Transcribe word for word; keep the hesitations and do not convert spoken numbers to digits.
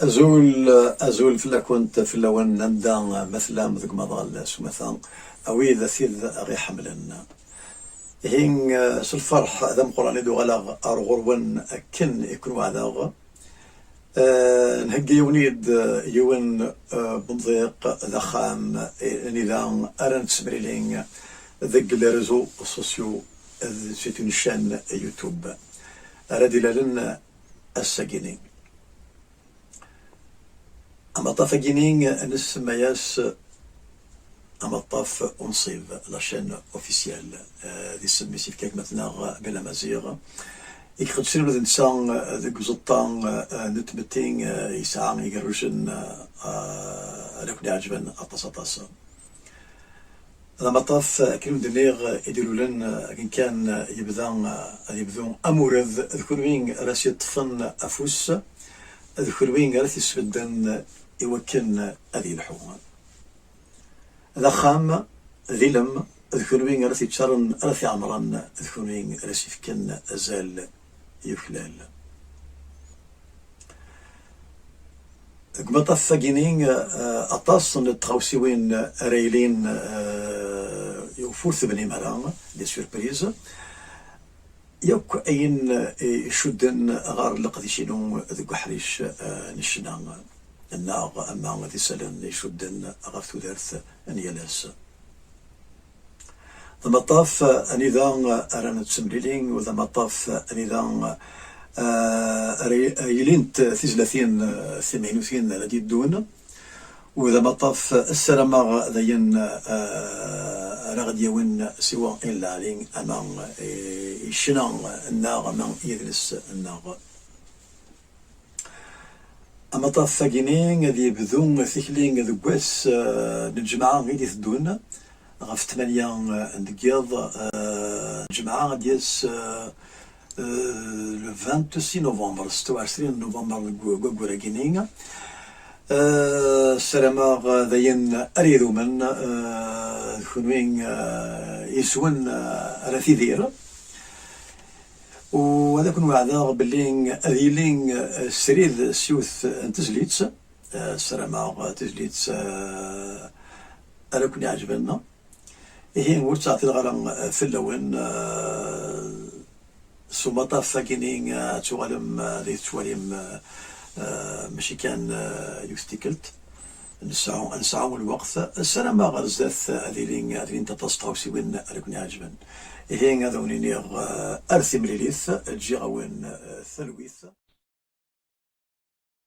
Azul, azul fell-akent, fell-awen, anda ma tellam deg umaḍal s umata, a wid tid aɣ-iḥemmlen. Ihi, s lferḥ d ameqqran i d-uɣaleɣ ar ɣur-wen akken i ken-weɛdeɣ. Eh, nhegga-yawen-id, eh, yiwen, eh, n umḍiq d axxam, eh, anida ara nettemlili deg les réseaux sociaux, eh, c'est une chaîne YouTube ara d-ilalen ass-agi-ni. Amaṭṭaf-agi-ni nsemma-yas Amaṭṭaf Unṣib, la chaîne officielle, eh, d isem i s-yefka gma-tneɣ Bella Maziɣ. Ikexxeǧ sin ula d netta, eh, deg uẓeṭṭa, eh, n tmetti, eh, yesɛa igerrujen, eh, eh, ara ken-iɛeǧben aṭas, aṭas. D amaṭṭaf, akken i wen-d-nniɣ, i d-ilulen, eh, akken kan, eh, yebda, eh, ad yebdu amured, d kunwi ara s-yeṭṭfen afus, d kunwi ara t-yesbedden i wakken ad yelḥu. D axxam, d ilem, d kunwi ara t-yeččaren, ara t-iɛemren, d kunwi ara s-yefken azal yuklal. Deg umaṭṭaf-agi-ni, eh, aṭas n tɣawsiwin ara yilin, eh, uf ur tebnim ara, des surprises. Yakk ayen, eh, icudden ɣer leqdic-inu deg uḥric, eh, n ccna, neɣ ama d isallen icudden ɣef tudert n yal ass. D amaṭṭaf anida ara nettemlili, u d amaṭṭaf anida, eh, ara y-, ilint tizlatin, eh, timaynutin ara d-yeddun. U d amaṭṭaf, ssarameɣ d ayen, eh, ara ɣ-d-yawin siwa i lɛali, ama i, i ccna-nneɣ, ama i yidles-nneɣ. Amaṭṭaf-agi-ni ad yebdu tikli deg wass, eh, n lǧemɛa i d-iteddun, ɣef tmanya, eh, deg yiḍ, eh, lǧemɛa ad d-yas, eh, eh, le vingt-six novembre, setta u ɛecrin novembre deg w-, deg waggur-agi-ni. Eh, ssarameɣ d ayen ara idumen, eh, d kunwi, eh, yeswen, eh, ara tidir. U ad ken-weɛdeɣ belli ad yili, eh, srid s yiwet n tezlit, eh, ssarameɣ tizlit, eh, ara ken-iɛeǧben. Ihi, ur ttɛeṭṭileɣ ara, eh, fell-awen, eh, s umaṭṭaf-agi-ni, eh, ad tuɣalem, eh, ad iyi-tettwalim, eh, eh, mačči kan, eh, yiwet tikkelt. Nesɛu, nesɛu lweqt. Ssarameɣ ɣer zdat ad ili, ad ilint aṭas n tɣawsiwin ara ken-iɛeǧben. Ihi, ad awen-iniɣ, eh, ar timlilit, ǧǧiɣ-awen, eh, talwit.